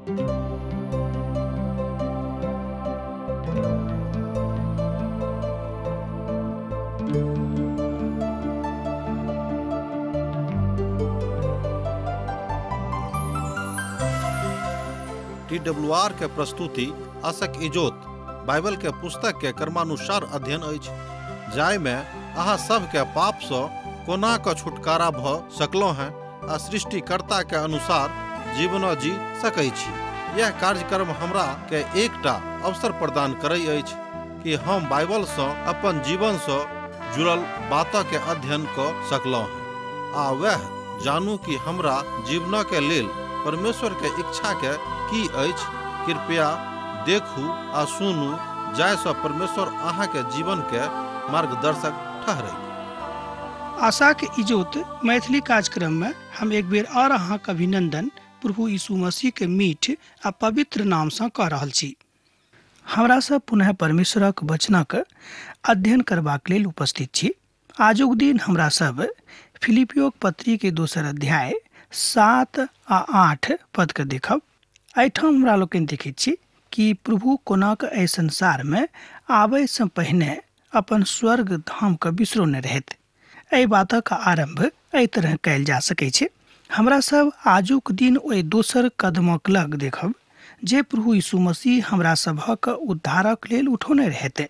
TWR के प्रस्तुति आशक इजोत बाइबल के पुस्तक के क्रमानुसार अध्ययन अछि, जाहिमे अहाँ सबके पाप सँ कोना कऽ छुटकारा भऽ सकलहुँ हैं आ सृष्टिकर्ता के अनुसार जीवन जी सकै छी। यह कार्यक्रम हमरा के एकटा अवसर प्रदान करै अछि कि हम बाइबल सँ अपन जीवन सँ जुड़ल बात के अध्ययन कऽ सकलहुँ हैं आ वह जानू कि हमरा जीवन के लेल परमेश्वर के इच्छा के की अछि। कृपया देखू आ सुनू जाहिसँ परमेश्वर अहाँ के जीवन के मार्गदर्शक ठहरै। आशा के इजोत मैथिली कार्यक्रम में हम एक बेर और अहाँ के अभिनंदन प्रभु यीशु मसीह के मीठ आ पवित्र नाम से कऽ रहल छी। हमरा सब पुनः परमेश्वरक वचनक अध्ययन करबाक लेल उपस्थित छी। आजुक दिन हमरा सब फिलिपियोक पत्री के दोसर अध्याय 7 आ 8 पद के देखब। एहिठाम हमरा लोकनि देखैत छी कि प्रभु कोना कऽ एहि संसार में आबै से पहिने अपन स्वर्ग धाम के बिसरोने रहैत। एहि बातक आरंभ एहि तरह कयल जा सकै छै। हमरा सब आजुक दिन ओहि दोसर कदमक लग देखब जे प्रभु यीशु मसीह हमरा सभक उद्धारक लेल उठौने रहैत।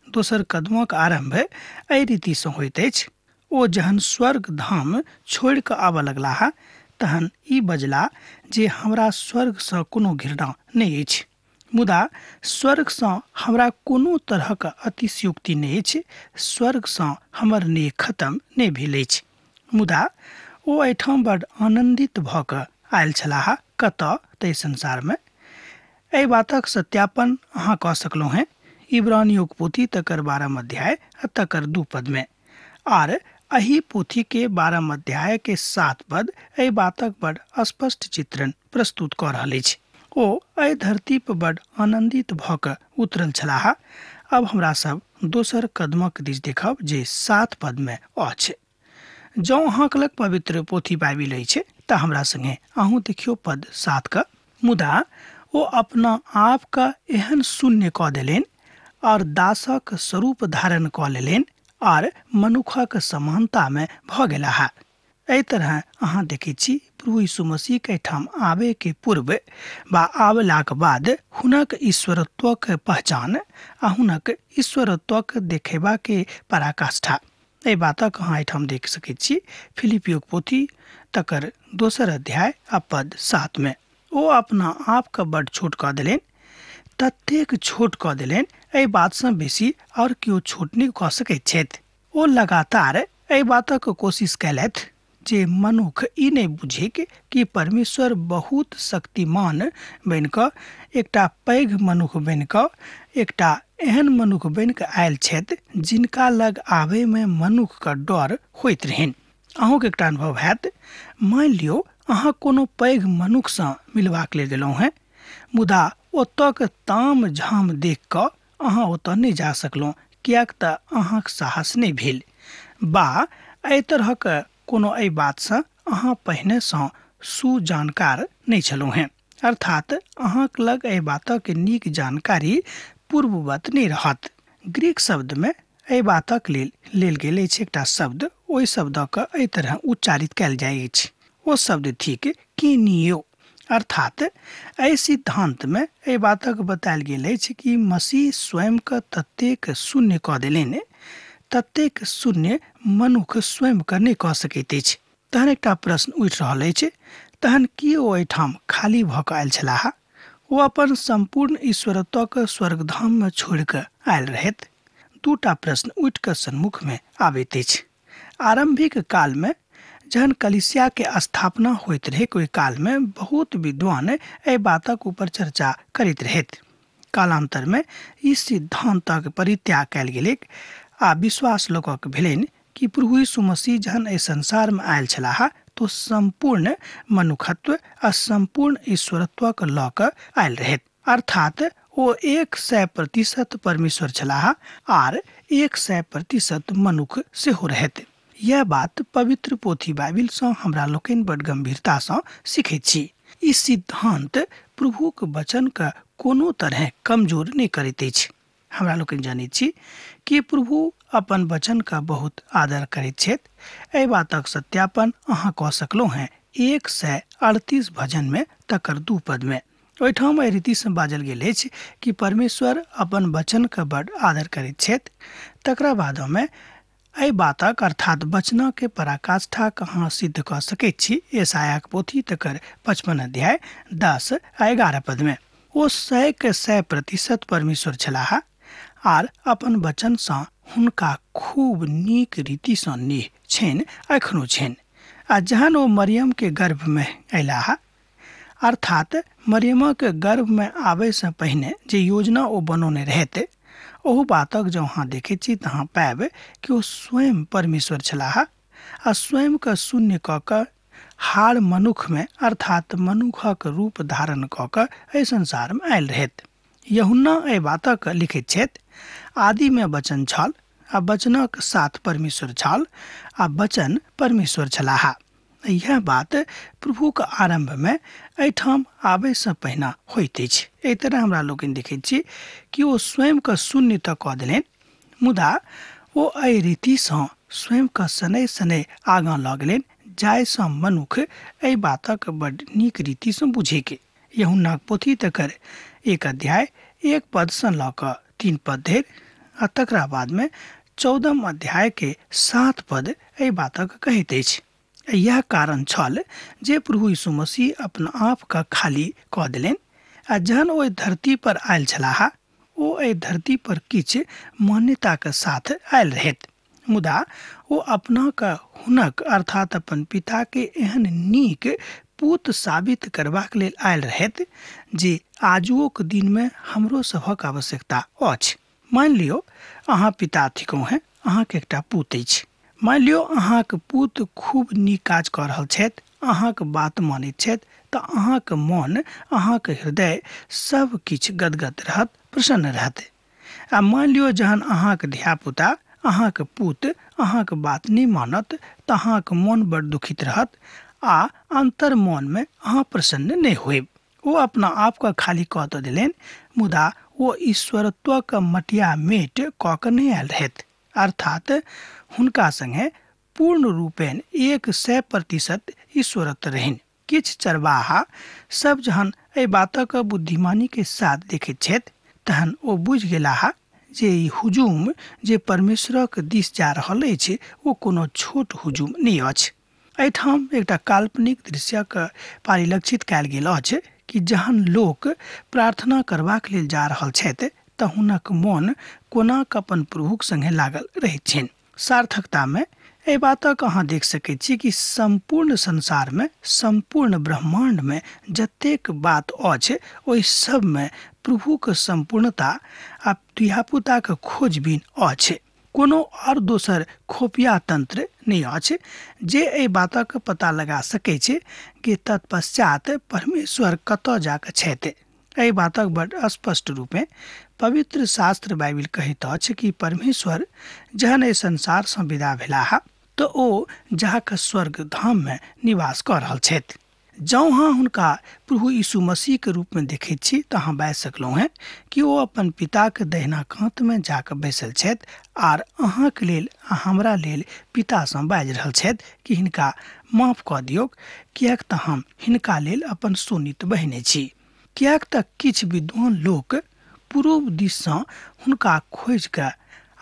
दोसर कदमक आरंभ एहि रीतिसँ होइत अछि। ओ जहन स्वर्ग धाम छोड़ि कऽ आबऽ लगलाह तहन ई बजला जे हमरा स्वर्गसँ कोनो घृणा नहि अछि, मुदा स्वर्गसँ हमरा कोनो तरहक अतिशयोक्ति नहि अछि, स्वर्गसँ हमर नेह खत्म नहि भेल अछि। मुदा ओ एहिठाम बड आनन्दित भऽ कऽ आयल छलाह। कतऽ? ताहि संसारमे। एहि बातक सत्यापन अहाँ कऽ सकलहुँ हेँ इब्रानियोक पोथी तकर 12 अध्याय आ तकर 2 पदमे। आर एहि पोथी के 12 अध्याय के 7 पद एहि बातक बड स्पष्ट चित्रण प्रस्तुत कऽ रहल अछि। ओ एहि धरती पर बड आनन्दित भऽ कऽ उतरल छलाह। अब हमरा सब दोसर कदमक दिस देखब जे 7 पद में अछि। जँ अहाँके लग पवित्र पोथी बाइबिल अछि तऽ हमरा संगे अहूँ देखियौ पद 7 के। मुदा ओ अपना आपके एहन शून्य कऽ देलनि और दासक स्वरूप धारण कऽ लेलनि और मनुखक समानता में भऽ गेलाह। एहि तरह अहाँ देखैत छी प्रभु यीशु मसीह के एहिठाम आबे के पूर्व वा आबलाक बाद हुनक ईश्वरत्वक पहचान आ हुनक ईश्वरत्वक देखेबा के पराकाष्ठा। एहि बातक अहाँ एहिठाम देख सकैत छी फिलिपियोक पोथी तकर 2 अध्याय आ पद 7 में। ओ अपना आपके बड छोट कऽ देलनि, ततेक छोट कऽ देलनि एहि बातसँ बेसी आओर केओ छोट नहि कऽ सकैत छथि। ओ लगातार एहि बातक कोशिश कयलथि जे मनुख ई नहि बुझैक कि परमेश्वर बहुत शक्तिमान बनिकऽ, एकटा पैघ मनुख बनिकऽ, एकटा एहन मनुख बनिकऽ आयल छथि जिनका लग आबैमे मनुखके डर होइत रहनि। अहूँके एकटा अनुभव हैत। मानि लियौ अहाँ कोनो पैघ मनुखसँ मिलबाक लेल गेलहुँ हेँ, मुदा ओतऽके ताम झाम देख कऽ अहाँ ओतऽ नहि जा सकलहुँ किएक तऽ अहाँके साहस नहि भेल, बा एहि तरहक कोनो एहि बातसँ अहाँ पहिनेसँ सुजानकार नहि छलहुँ हेँ, अर्थात अहाँके लग एहि बातक नीक जानकारी पूर्ववत नहि रहत। ग्रीक शब्दमे एहि बातक लेल लेल गेल अछि एकटा शब्द। ओहि शब्दके एहि तरह उच्चारित कयल जाइ अछि। ओ शब्द थिक कीनियो। अर्थात एहि सिद्धांतमे एहि बातक बतायल गेल अछि कि मसीह स्वयंके ततेक शून्य कऽ देलनि, ततेक शून्य मनुख स्वयंके नहि कऽ सकैत अछि। तहन एकटा प्रश्न उठि रहल अछि, तहन की ओ एहिठाम खाली भऽ कऽ आयल छलाह? ओ अपन सम्पूर्ण ईश्वरत्वके स्वर्गधाममे छोड़ि कऽ आयल रहथि? दूटा प्रश्न उठि कऽ सन्मुखमे आबैत अछि। आरम्भिक कालमे जहन कलिसिया के स्थापना होइत रहै ओहि कालमे बहुत विद्वान एहि बातक ऊपर चर्चा करैत रहथि। कालांतरमे ई सिद्धांतक परित्याग कयल गेलैक आ विश्वास लोकक भेलनि कि प्रभु यीशु मसीह जहन एहि संसारमे आयल छलाह तो सम्पूर्ण मनुखत्व आ सम्पूर्ण ईश्वरत्वक लऽ कऽ आयल रहथि। अर्थात ओ 100% परमेश्वर छलाह आर 100% मनुख सेहो रहथि। यह बात पवित्र पोथी बाइबिलसँ हमरा लोकनि बड गंभीरतासँ सीखैत छी। ई सिद्धांत प्रभुक वचन के कोनो तरह कमजोर नहि करैत अछि। हमरा लोकनि जनैत छी कि प्रभु अपन वचन का बहुत आदर करैत छथि। एहि बातक सत्यापन अहाँ कऽ सकलहुँ हैं 138 भजन में तकर 2 पद में। ओहिठाम एहि रीतिसँ बाजल गेल अछि कि परमेश्वर अपन वचनके बड आदर करैत छथि। तकरा बादमे एहि बातक अर्थात वचनके पराकाष्ठाके अहाँ सिद्ध कऽ सकैत छी यशायाक पोथी तकर 55 अध्याय 10 आ 11 पद में। ओ 100% परमेश्वर छलाह आर अपन वचनसँ हुनका खूब नीक रीतिसँ नेह छनि, एखनो छनि। आ जहन ओ मरियम के गर्भ में अयलाह, अर्थात मरियमक गर्भ में आबयसँ पहिने जे योजना ओ बनौने रहैत, ओहू बातक जँ अहाँ देखैत छी तऽ अहाँ पायब कि ओ स्वयं परमेश्वर छलाह आ स्वयंके शून्य कऽ कऽ हाड़ मनुखमे अर्थात मनुखक रूप धारण कऽ कऽ एहि संसारमे आयल रहैत। यूहन्ना एहि बातक लिखैत छथि, आदिमे वचन छल आ वचनक साथ परमेश्वर छल आ वचन परमेश्वर छलाह। यह बात प्रभुक आरम्भमे एहिठाम आबयसँ पहिने होइत अछि। एहि तरह हमरा लोकनि देखैत छी कि ओ स्वयंके शून्य तऽ कऽ देलनि, मुदा ओ एहि रीतिसँ स्वयंके शनैः शनैः आगाँ लऽ गेलनि जाहिसँ मनुख एहि बातक बड नीक रीतिसँ बुझैके। यूहन्नाक पोथी तकर 1 अध्याय 1 पदसँ लऽ कऽ 3 पद धरि आ तकरा बादमे 14 अध्याय के 7 पद एहि बातक कहैत अछि। यह कारण छल जे प्रभु यीशु मसीह अपना आपके खाली कऽ देलनि आ जहन ओहि धरती पर आयल छलाह ओ एहि धरती पर किछु मान्यताके साथ आयल रहैत, मुदा ओ अपनाके हुनक अर्थात अपन पिताके एहन नीक पूत साबित करबाक लेल आयल रहैत जे आजुओक दिनमे हमरो सभक आवश्यकता अछि। मानि लियौ अहाँ पिता थिकहुँ हेँ, अहाँके एकटा पूत अछि। मानि लियौ अहाँके पूत खूब नीक काज कऽ रहल छथि, अहाँके बात मानैत छथि, तऽ अहाँके मन, अहाँके हृदय सब किछु गदगद रहत, प्रसन्न रहत। आ मानि लियौ जहन अहाँके धियापुता, अहाँके पूत अहाँके बात नहि मानत तऽ अहाँके मन बड़ दुखित रहत आ अंतर मनमे अहाँ प्रसन्न नहि होयब। ओ अपना आपके खाली कऽ तऽ देलनि, मुदा ओ ईश्वरत्वके मटिया मेट कऽ कऽ नहि आयल रहथि, अर्थात हुनका संगे पूर्ण रूपेण 100% ईश्वरत्व रहनि। किछु चरवाहा सब जहन एहि बातक बुद्धिमानी के साथ देखैत छथि तहन ओ बुझि गेलाह जे ई हुजूम जे परमेश्वरक दिस जा रहल अछि ओ कोनो छोट हुजूम नहि अछि। एहिठाम एकटा काल्पनिक दृश्यक परिलक्षित कयल गेल अछि कि जहन लोक प्रार्थना करबाक लेल जा रहल छथि तऽ हुनक मन कोना कऽ अपन प्रभुक संगे लागल रहैत छनि। सार्थकतामे एहि बातक अहाँ देख सकैत छी कि सम्पूर्ण संसारमे, सम्पूर्ण ब्रह्माण्डमे जतेक बात अछि ओहि सबमे प्रभुक सम्पूर्णता आ धियापुताक खोजबीन अछि। कोनो आओर दोसर खुफिया तंत्र नहि अछि जे एहि बातक पता लगा सकै छै कि तत्पश्चात परमेश्वर कतऽ जाकऽ छथि। एहि बातक बड स्पष्ट रूपे पवित्र शास्त्र बाइबिल कहैत अछि कि परमेश्वर जहन एहि संसारसँ विदा भेलाह तऽ ओ जाकऽ स्वर्ग धाममे निवास कऽ रहल छथि। जँ अहाँ हुनका प्रभु यीशु मसीहके रूपमे देखैत छी तऽ अहाँ बाजि सकलहुँ हेँ कि ओ अपन पिताके दहिना कातमे जाकऽ बैसल छथि आर अहाँके लेल आ हमरा लेल पितासँ बाजि रहल छथि कि हिनका माफ कऽ दियौक, किएक तऽ हम हिनका लेल अपन शोणित बहिने छी। किएक तऽ किछु विद्वान लोक पूर्व दिससँ हुनका खोजि कऽ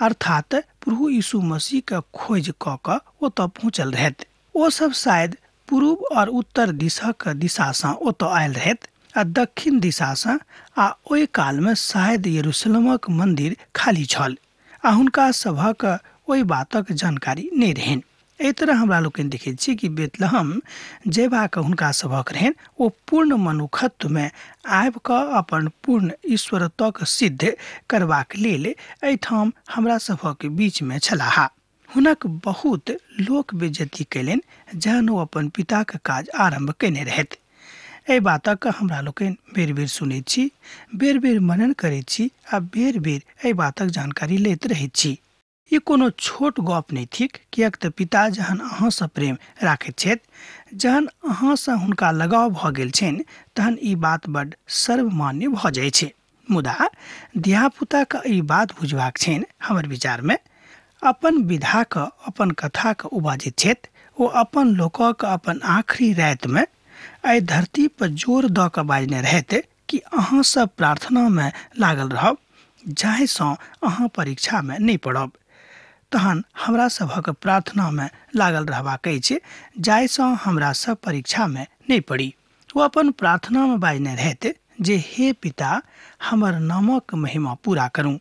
अर्थात प्रभु यीशु मसीहके खोज कऽ कऽ ओतऽ पहुँचल रहथि। ओ सब शायद पूर्व और उत्तर दिशाक दिशासँ ओतऽ आयल रहथि आ दक्षिण दिशासँ, आ ओहि कालमे शायद यरूशलेमक मंदिर खाली छल आ हुनका सभक ओहि बातक जानकारी नहि रहनि। एहि तरह हमरा लोकनि देखैत छी कि बेतलहम जयबाक हुनका सभक रहनि ओ पूर्ण मनुखत्वमे आबि कऽ अपन पूर्ण ईश्वरत्वक सिद्ध करबाक लेल एहिठाम हमरा सभक बीचमे छलाह। हुनक बहुत लोक बेइज्जती कयलनि जहन ओ अपन पिताक काज आरम्भ कयने रहथि। एहि बातक हमरा लोकनि बेर बेर सुनैत छी, बेर बेर मनन करैत छी आ बेर बेर एहि बातक जानकारी लैत रहैत छी। ई कोनो छोट गप नहि थिक, किएक तऽ पिता जहन अहाँसँ प्रेम राखैत छथि, जहन अहाँसँ हुनका लगाव भऽ गेल छनि तहन ई बात बड सर्वमान्य भऽ जाइ छै। मुदा धियापुताके ई बात बुझबाक छनि, हमर विचारमे अपन विधाके अपन कथाके ओ बाजैत छथि। ओ अपन लोकक अपन आखिरी रातिमे एहि धरती पर जोर दऽ कऽ बाजने रहथि कि अहाँ सब प्रार्थनामे लागल रहब जाहिसँ अहाँ परीक्षामे नहि पड़ब। तहन हमरा सभक प्रार्थनामे लागल रहबाक अछि जाहिसँ हमरा सब परीक्षामे नहि पड़ी। ओ अपन प्रार्थनामे बाजने रहथि जे हे पिता, हमर नामक महिमा पूरा करू।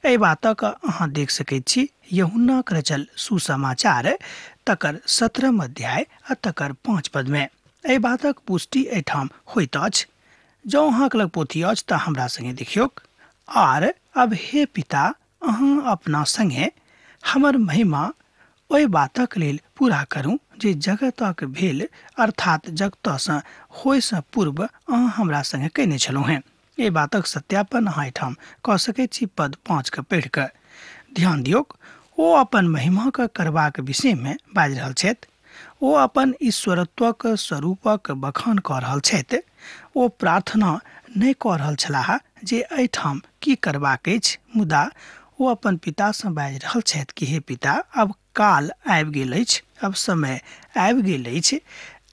एहि बातक अहाँ देख सकैत छी यूहन्नाक रचल सुसमाचार तकर 17 अध्याय आ तकर 5 पदमे। एहि बातक पुष्टि एहिठाम होइत अछि। जँ अहाँक लग पोथी अछि तऽ हमरा संगे देखियौक। आर अब हे पिता, अहाँ अपना संगे हमर महिमा ओहि बातक लेल पूरा करू जे जगतक भेल, अर्थात जगतसँ होइसँ पूर्व अहाँ हमरा संगे कयने छलहुँ हेँ। एहि बातक सत्यापन अहाँ एहिठाम कऽ सकैत छी पद 5 के पढ़ि कऽ। ध्यान दियौक, ओ अपन महिमाके करबाक विषयमे बाजि रहल छथि। ओ अपन ईश्वरत्वक स्वरूपक बखान कऽ रहल छथि। ओ प्रार्थना नहि कऽ रहल छलाह जे एहिठाम की करबाक अछि, मुदा ओ अपन पितासँ बाजि रहल छथि कि हे पिता, अब काल आबि गेल अछि, अब समय आबि गेल अछि,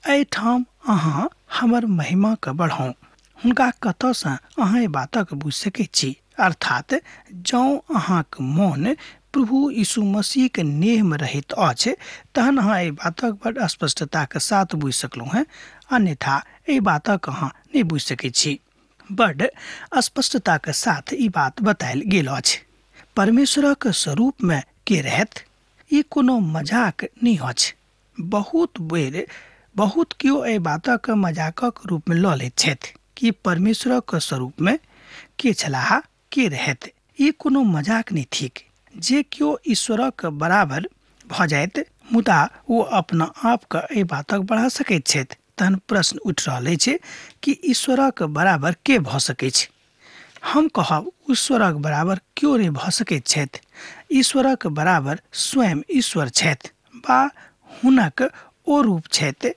एहिठाम अहाँ हमर महिमाके बढ़ाउ। हुनका कतऽसँ अहाँ एहि बातक बुझि सकैत छी? अर्थात जँ अहाँक मोन प्रभु यीशु मसीहके नेहमे रहैत अछि तहन अहाँ एहि बातक बड स्पष्टताके साथ बुझि सकलहुँ हेँ, अन्यथा एहि बातक अहाँ नहि बुझि सकैत छी। बड स्पष्टताके साथ ई बात बतायल गेल अछि। परमेश्वरक स्वरूपमे के रहत, ई कोनो मजाक नहि अछि। बहुत बेर बहुत केओ एहि बातक मजाकक रूपमे लऽ लैत छथि कि परमेश्वरक स्वरूपमे के छलाह, के रहत। ई कोनो मजाक नहि थिक। जे केओ ईश्वरक बराबर भऽ जायत मुदा ओ अपना आपके एहि बातक बढ़ा सकैत छथि। तहन प्रश्न उठि रहल अछि कि ईश्वरक बराबर के भऽ सकैत छै? हम कहब ईश्वरक बराबर केओ नहि भऽ सकैत छथि। ईश्वरक बराबर स्वयं ईश्वर छथि बा हुनक ओ रूप छथि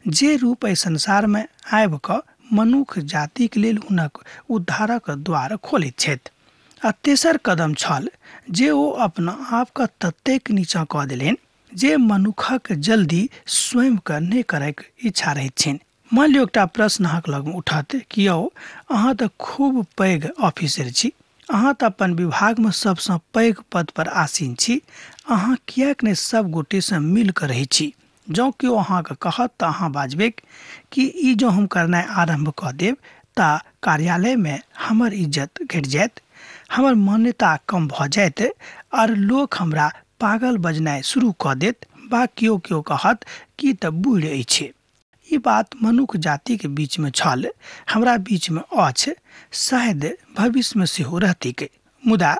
जे रूप एहि संसारमे आबि कऽ मनुख जातिक लेल हुनक उद्धारक द्वार खोलैत छथि। आ तेसर कदम छल जे ओ अपना आपके ततेक नीचाँ कऽ देलनि जे मनुखक जल्दी स्वयंके नहि करैके इच्छा रहैत छनि। मान लियौ एकटा प्रश्न अहाँके लगमे उठत कि यौ अहाँ तऽ खूब पैघ ऑफिसर छी, अहाँ तऽ अपन विभागमे सबसँ पैघ पद पर आसीन छी, अहाँ किएक नहि सब गोटेसँ मिल कऽ रहै छी? जँ केओ अहाँके कहत तऽ अहाँ बाजबै कि ई जँ हम करनाइ आरम्भ कऽ देब तऽ कार्यालयमे हमर इज्जत घटि जायत, हमर मान्यता कम भऽ जायत आर लोक हमरा पागल बजनाइ शुरू कऽ देत बा केओ केओ कहत कि तऽ बूढ़ि अछि। ई बात मनुख जातिके बीचमे छल, हमरा बीचमे अछि, शायद भविष्यमे सेहो रहतीक। मुदा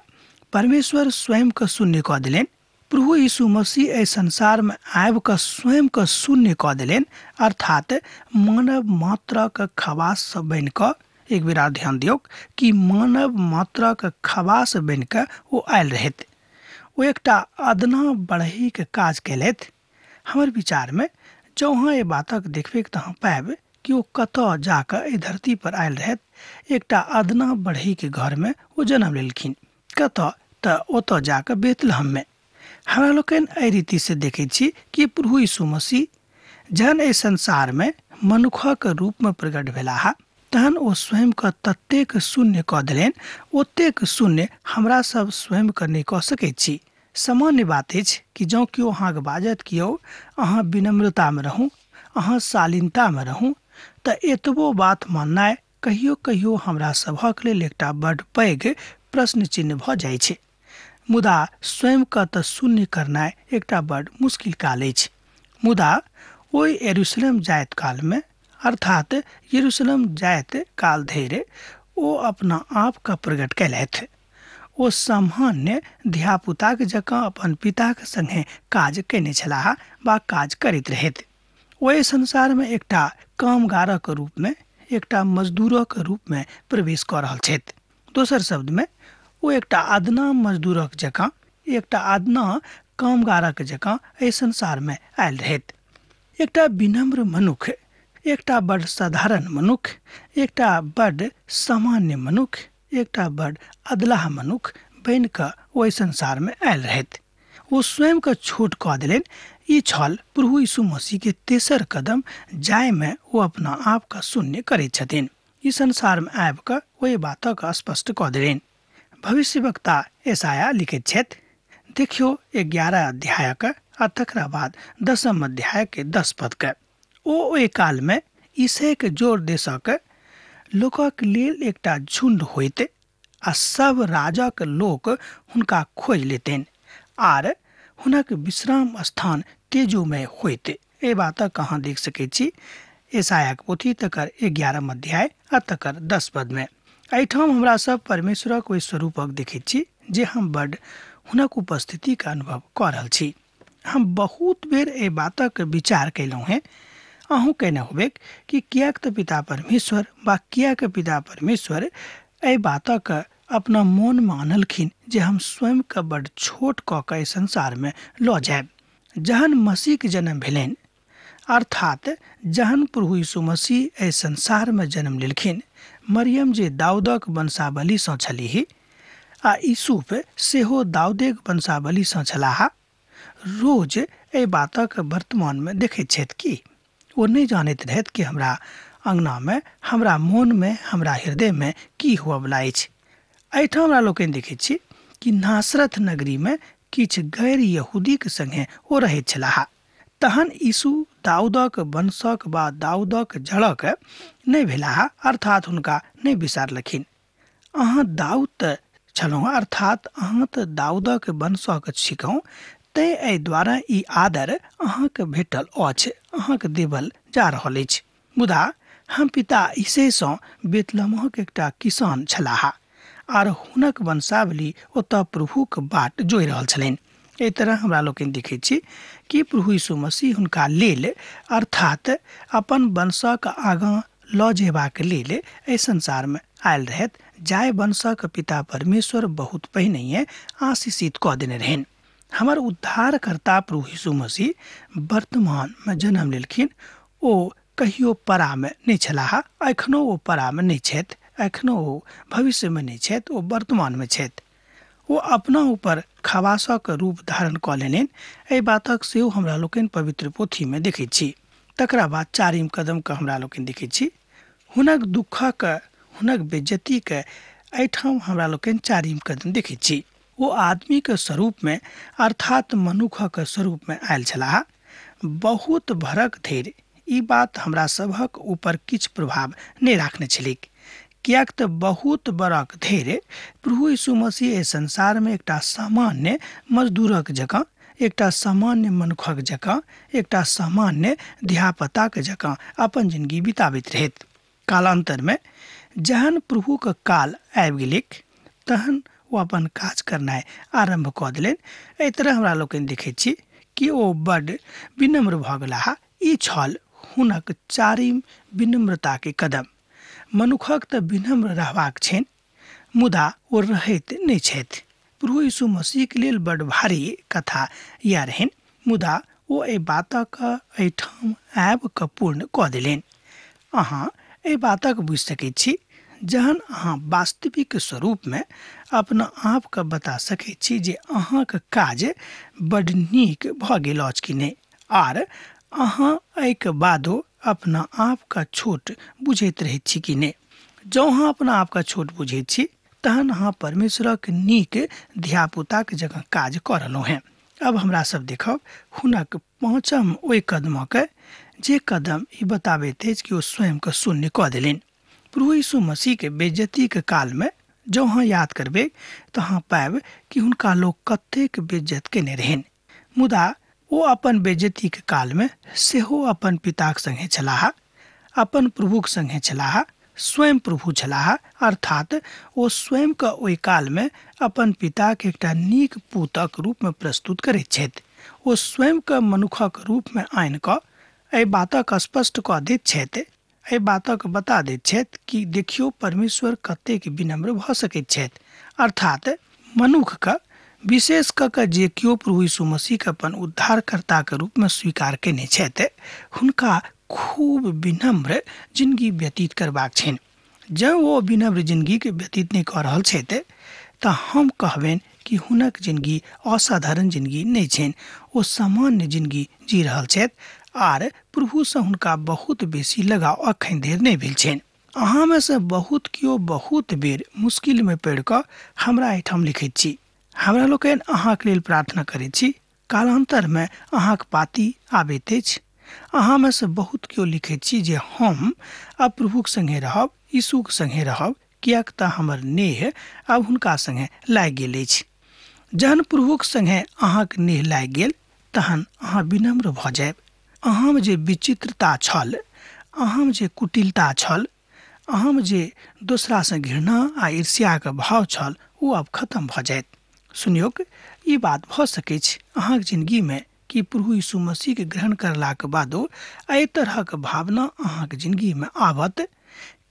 परमेश्वर स्वयंके शून्य कऽ देलनि। प्रभु यीशु मसीह एहि संसारमे आबि कऽ स्वयंके शून्य कऽ देलनि, अर्थात मानव मात्रक खवाससँ बनि कऽ। एक बेर आर ध्यान दियौक कि मानव मात्रक खवास बनि कऽ ओ आयल रहथि। ओ एकटा अदना बढ़ईके काज केलथि। हमर विचारमे जँ अहाँ एहि बातक देखबै तऽ अहाँ पायब कि ओ कतऽ जाकऽ एहि धरती पर आयल रहथि। एकटा अदना बढ़ईके घरमे ओ जन्म लेलखिन। कतऽ? तऽ ओतऽ जाकऽ बेतलहममे। हमरा लोकनि एहि रीतिसँ देखैत छी कि प्रभु यीशु मसीह जहन एहि संसारमे मनुखक रूपमे प्रकट भेलाह तहन ओ स्वयंके ततेक शून्य कऽ देलनि, ओतेक शून्य हमरा सब स्वयंके नहि कऽ सकैत छी। सामान्य बात अछि कि जँ केओ अहाँके बाजत कि यौ अहाँ विनम्रतामे रहू, अहाँ शालीनतामे रहू, तऽ एतबो बात माननाइ कहियो कहियो हमरा सभक लेल एकटा बड पैघ प्रश्न चिन्ह भऽ जाइ छै। मुदा स्वयंके तऽ शून्य करनाइ एकटा बड मुश्किल काल अछि। मुदा ओहि यरूशलेम जाइत कालमे, अर्थात यरूशलेम जाइत काल धरि ओ अपना आपके प्रकट कयलथि। ओ सामान्य धियापुताके जकाँ अपन पिताके संगे काज कयने छलाह बा काज करैत रहथि। ओहि संसारमे एकटा कामगारक रूपमे, एकटा मजदूरक रूपमे प्रवेश कऽ रहल छथि। दोसर शब्दमे ओ एकटा अदना मजदूरक जकाँ, एकटा अदना कामगारक जकाँ एहि संसारमे आयल रहथि। एकटा विनम्र मनुख, एकटा बड साधारण मनुख, एकटा बड सामान्य मनुख, एकटा बड अदलाह मनुख बनि कऽ ओहि संसारमे आयल रहथि। ओ स्वयंके छोट कऽ देलनि। ई छल प्रभु यीशु मसीह के तेसर कदम, जाहिमे ओ अपना आपके शून्य करैत छथिन। ई संसारमे आबि कऽ ओहि बातक स्पष्ट कऽ देलनि। भविष्यवक्ता यशायाह लिखैत छथि, देखियौ 11 अध्यायक आ तकरा बाद 10 अध्याय के 10 पदके। ओ ओहि कालमे ईसैके जोर देशक लोकक लेल एकटा झुंड होइत आ सब राजाक लोक हुनका खोजि लेतनि आर हुनक विश्राम स्थान तेजोमय होइत। एहि बातक अहाँ देख सकैत छी यशायाहक पोथी तकर 11 अध्याय आ तकर 10 पदमे। एहिठाम हमरा सब परमेश्वरक ओहि स्वरूपक देखैत छी जे हम बड हुनक उपस्थितिके अनुभव कऽ रहल छी। हम बहुत बेर एहि बातक विचार कयलहुँ हेँ, अहूँ कयने होबेक कि किएक तऽ पिता परमेश्वर वा किएक पिता परमेश्वर एहि बातक अपना मोनमे आनलखिन जे हम स्वयंके बड छोट कऽ कऽ एहि संसारमे लऽ जायब। जहन मसीहके जन्म भेलनि, अर्थात जहन प्रभु यीशु मसीह एहि संसारमे जन्म लेलखिन, मरियम जे दाऊदक वंशावलीसँ छलीह आ यूसुफ सेहो दाऊदेक वंशावलीसँ छलाह, रोज एहि बातक वर्तमानमे देखैत छथि कि ओ नहि जानैत रहथि कि हमरा अङ्गनामे, हमरा मोनमे, हमरा हृदयमे की हुअवला अछि। एहिठाम हमरा लोकनि देखैत छी कि नासरत नगरीमे किछु गैर यहूदीके सङ्गे ओ रहैत छलाह। तहन यीशु दाऊदक वंशक वा दाऊदक जड़क नहि भेलाह, अर्थात हुनका नहि बिसारलखिन। अहाँ दाऊद तऽ छलहुँ, अर्थात अहाँ तऽ दाऊदक वंशक छिकहुँ, तैँ एहि द्वारा ई आदर अहाँके भेटल अछि, अहाँके देवल जा रहल अछि। मुदा हम पिता ईसैसँ बेतलहमक एकटा किसान छलाह आर हुनक वंशावली ओतऽ प्रभुक बाट जोहि रहल छलनि। एहि तरह हमरा लोकनि देखैत छी कि प्रभु यीशु मसीह हुनका लेल, अर्थात अपन वंशक आगाँ लऽ जेबाक लेल एहि संसारमे आयल रहथि, जाहि वंशक पिता परमेश्वर बहुत पहिनहिए आशीषित कऽ देने रहनि। हमर उद्धारकर्ता प्रभु यीशु मसीह वर्तमानमे जन्म लेलखिन। ओ कहियो परामे नहि छलाह, एखनो ओ परामे नहि छथि, एखनो ओ भविष्यमे नहि छथि, ओ वर्तमानमे छथि। ओ अपना ऊपर खवासक रूप धारण कऽ लेलनि। एहि बातक सेहो हमरा लोकनि पवित्र पोथीमे देखैत छी। तकरा बाद चारिम कदमके हमरा लोकनि देखैत छी हुनक दुःखक, हुनक बेइज्जतीके। एहिठाम हमरा लोकनि चारिम कदम देखैत छी। ओ आदमीके स्वरूपमे, अर्थात मनुखक स्वरूपमे आयल छलाह। बहुत भरक धरि ई बात हमरा सभक ऊपर किछु प्रभाव नहि राखने छलैक, किएक तऽ बहुत बरख धरि प्रभु यीशु मसीह एहि संसारमे एकटा सामान्य मजदूरक जकाँ, एकटा सामान्य मनुखक जकाँ, एकटा सामान्य धियापुताक जकाँ अपन जिंदगी बिताबैत रहैत। कालान्तरमे जहन प्रभुके काल आबि गेलैक तहन ओ अपन काज करनाइ आरम्भ कऽ देलनि। एहि तरह हमरा लोकनि देखैत छी कि ओ बड विनम्र भऽ गेलाह। ई छल हुनक चारिम विनम्रताके कदम। मनुखक तऽ विनम्र रहबाक छनि, मुदा ओ रहैत नहि छथि। प्रभु यीशु मसीहके लेल बड भारी कथा इएह रहनि, मुदा ओ एहि बातक एहिठाम आबि कऽ पूर्ण कऽ देलनि। अहाँ एहि बातक बुझि सकैत छी जहन अहाँ वास्तविक स्वरूपमे अपना आपके बता सकैत छी जे अहाँके काज बड नीक भऽ गेल अछि कि नहि, आर अहाँ एहिके बादो अपना आपके छोट बुझैत रहैत छी कि नहि। जँ अहाँ अपना आपके छोट बुझैत छी तहन अहाँ परमेश्वरक नीक धियापुताके जकाँ काज कऽ रहलहुँ हेँ। अब हमरा सब देखब हुनक पाँचम ओहि कदमके, जे कदम ई बताबैत अछि कि ओ स्वयंके शून्य कऽ देलनि। प्रभु यीशु मसीहके बेइज्जतीके कालमे जँ अहाँ याद करबै तऽ अहाँ पायब कि हुनका लोक कतेक बेइज्जत केने रहनि, मुदा ओ अपन बेइज्जतीके कालमे सेहो अपन पिताक संगे छलाह, अपन प्रभुक संगे छलाह, स्वयं प्रभु छलाह। अर्थात ओ स्वयंके ओहि कालमे अपन पिताके एकटा नीक पूतक रूपमे प्रस्तुत करैत छथि। ओ स्वयंके मनुखक रूपमे आनि कऽ एहि बातक स्पष्ट कऽ दैत छथि, एहि बातक बता दैत छथि कि देखियौ परमेश्वर कतेक विनम्र भऽ सकैत छथि। अर्थात मनुखके विशेष कऽ कऽ जे केओ प्रभु यीशु मसीहके अपन उद्धारकर्ताके रूपमे स्वीकार कयने छथि, हुनका खूब विनम्र जिनगी व्यतीत करबाक छनि। जँ ओ विनम्र जिनगीके व्यतीत नहि कऽ रहल छथि तऽ हम कहबनि कि हुनक जिनगी असाधारण जिनगी नहि छनि, ओ सामान्य जिनगी जी रहल छथि आर प्रभुसँ हुनका बहुत बेसी लगाव अखन धरि नहि भेल छनि। अहाँमे सँ बहुत केओ बहुत बेर मुश्किलमे पड़ि कऽ हमरा एहिठाम लिखैत छी। हमरा लोकनि अहाँके लेल प्रार्थना करैत छी। कालान्तरमे अहाँक पाती आबैत अछि। अहाँमे सँ बहुत केओ लिखैत छी जे हम आब प्रभुक सङ्गे रहब, यीशुक सङ्गे रहब, किएक तऽ हमर नेह आब हुनका सङ्गे लागि गेल अछि। जहन प्रभुक सङ्गे अहाँक नेह लागि गेल तहन अहाँ विनम्र भऽ जायब। अहाँमे जे विचित्रता छल, अहाँमे जे कुटिलता छल, अहाँमे जे दोसरासँ घृणा आ ईर्ष्याके भाव छल, ओ आब खत्म भऽ जायत। सुनियोक, ई बात भऽ सकैछ अहाँके जिनगीमे कि प्रभु यीशु मसीहके ग्रहण करलाके बादो एहि तरहक भावना अहाँके जिनगीमे आवत।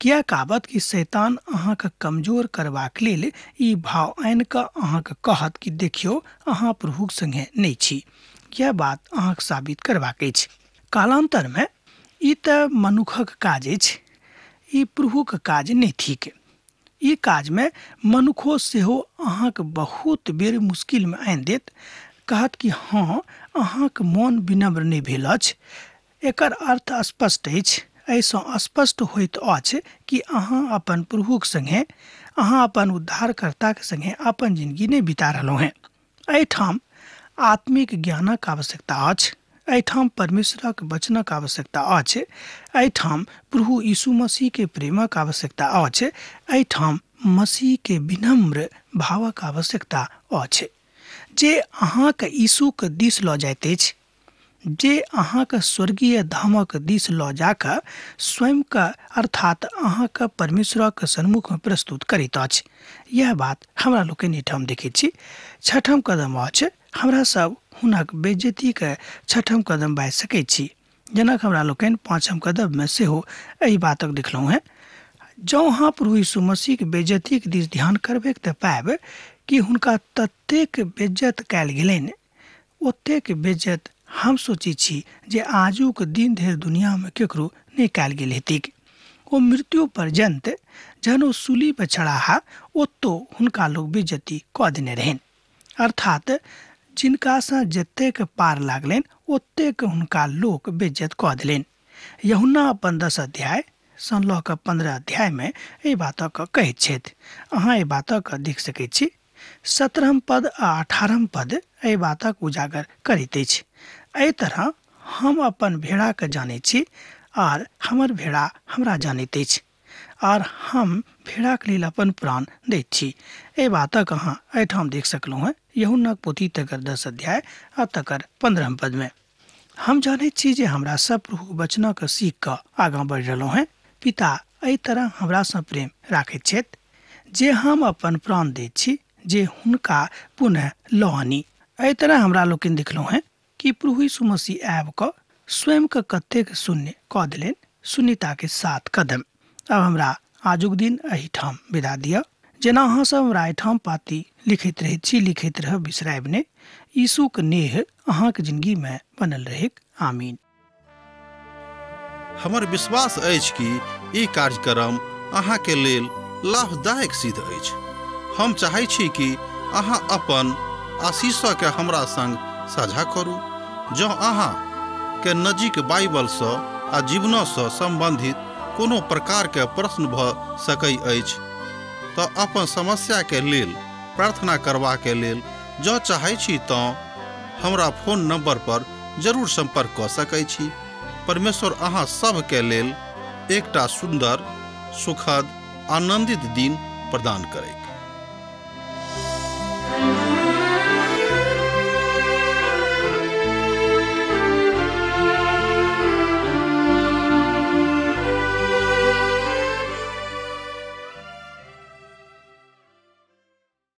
किएक आवत कि शैतान अहाँके कमजोर करबाक लेल ई भाव आनि कऽ अहाँके कहत कि देखियौ अहाँ प्रभुक सङ्गे नहि छी। यह बात अहाँके साबित करबाक अछि। कालान्तरमे ई तऽ मनुखक काज अछि, ई प्रभुक काज नहि थिक। ई काजमे मनुखो सेहो अहाँके बहुत बेर मुश्किलमे आनि देत, कहत कि हँ अहाँके मोन विनम्र नहि भेल अछि। एकर अर्थ स्पष्ट अछि। एहिसँ स्पष्ट होइत अछि कि अहाँ अपन प्रभुक सङ्गे, अहाँ अपन उद्धारकर्ताके सङ्गे अपन जिनगी नहि बिता रहलहुँ हेँ। एहिठाम आत्मिक ज्ञानक आवश्यकता अछि, एहिठाम परमेश्वरक वचनक आवश्यकता अछि, एहिठाम प्रभु यीशु मसीहके प्रेमक आवश्यकता अछि, एहिठाम मसीहके विनम्र भावक आवश्यकता अछि, जे अहाँके यीशुके दिस लऽ जाइत अछि, जे अहाँके स्वर्गीय धामक दिस लऽ जाकऽ स्वयंके अर्थात अहाँके परमेश्वरक सन्मुखमे प्रस्तुत करैत अछि। यह बात हमरा लोकनि एहिठाम देखैत छी। छठम कदम अछि, हमरा सब हुनक बेइज्जतीके छठम कदम बाजि सकैत छी, जेना हमरा लोकनि पाँचम कदममे सेहो एहि बातक देखलहुँ हेँ। जँ अहाँ प्रभु यीशु मसीहके बेइज्जतीके दिस ध्यान करबै तऽ पायब कि हुनका ततेक बेइज्जत कयल गेलनि, ओतेक बेइज्जत हम सोचै छी जे आजुक दिन धरि दुनियामे केकरो नहि कयल गेल हेतैक। ओ मृत्यु पर्यन्त जहन ओ सूली पर चढ़ाहा ओतौ हुनका लोक बेइज्जती कऽ देने रहनि। अर्थात जिनकासँ जतेक पार लागलनि ओतेक हुनका लोक बेइज्जत कऽ देलनि। यूहन्ना अपन 10 अध्याय सँ लऽ कऽ 15 अध्यायमे एहि बातक कहैत छथि। अहाँ एहि बातक देख सकैत छी। 17 पद आ 18 पद एहि बातक उजागर करैत अछि। एहि तरह हम अपन भेड़ाके जानैत छी आर हमर भेड़ा हमरा जानैत अछि आर हम भेड़ाके लेल अपन प्राण दैत छी। एहि बातक अहाँ एहिठाम देख सकलहुँ हेँ यूहन्नाक पोथी तकर 10 अध्याय आ तकर 15 पदमे। हम जानैत छी जे हमरा सब प्रभुक वचनक सीख कऽ आगाँ बढ़ि रहलहुँ हेँ। पिता एहि तरह हमरासँ प्रेम राखैत छथि जे हम अपन प्राण दैत छी जे हुनका पुनः लऽ आनी। एहि तरह हमरा लोकनि देखलहुँ हेँ कि प्रभु यीशु मसीह आबि कऽ स्वयंके कतेक शून्य कऽ देलनि, शून्यताके 7 कदम। अब हमरा आजुक दिन एहिठाम विदा दिअ। जेना अहाँ सब हमरा एहिठाम पाती लिखैत रहैत छी, लिखैत रहब, बिसरायब नहि। यीशुक नेह अहाँके जिनगीमे बनल रहैक। आमीन। हमर विश्वास अछि कि ई कार्यक्रम अहाँके लेल लाभदायक सिद्ध अछि। हम चाहै छी कि अहाँ अपन आशीषके हमरा संग साझा करू। जँ अहाँ के नजीक बाइबलसँ आ जीवनसँ सम्बन्धित कोनो प्रकारके प्रश्न भऽ सकै अछि तऽ अपन समस्याके लेल प्रार्थना करबाके लेल जँ चाहै छी तँ हमरा फोन नंबर पर जरूर सम्पर्क कऽ सकै छी। परमेश्वर अहाँ सबके लेल एकटा सुन्दर, सुखद, आनंदित दिन प्रदान करैक।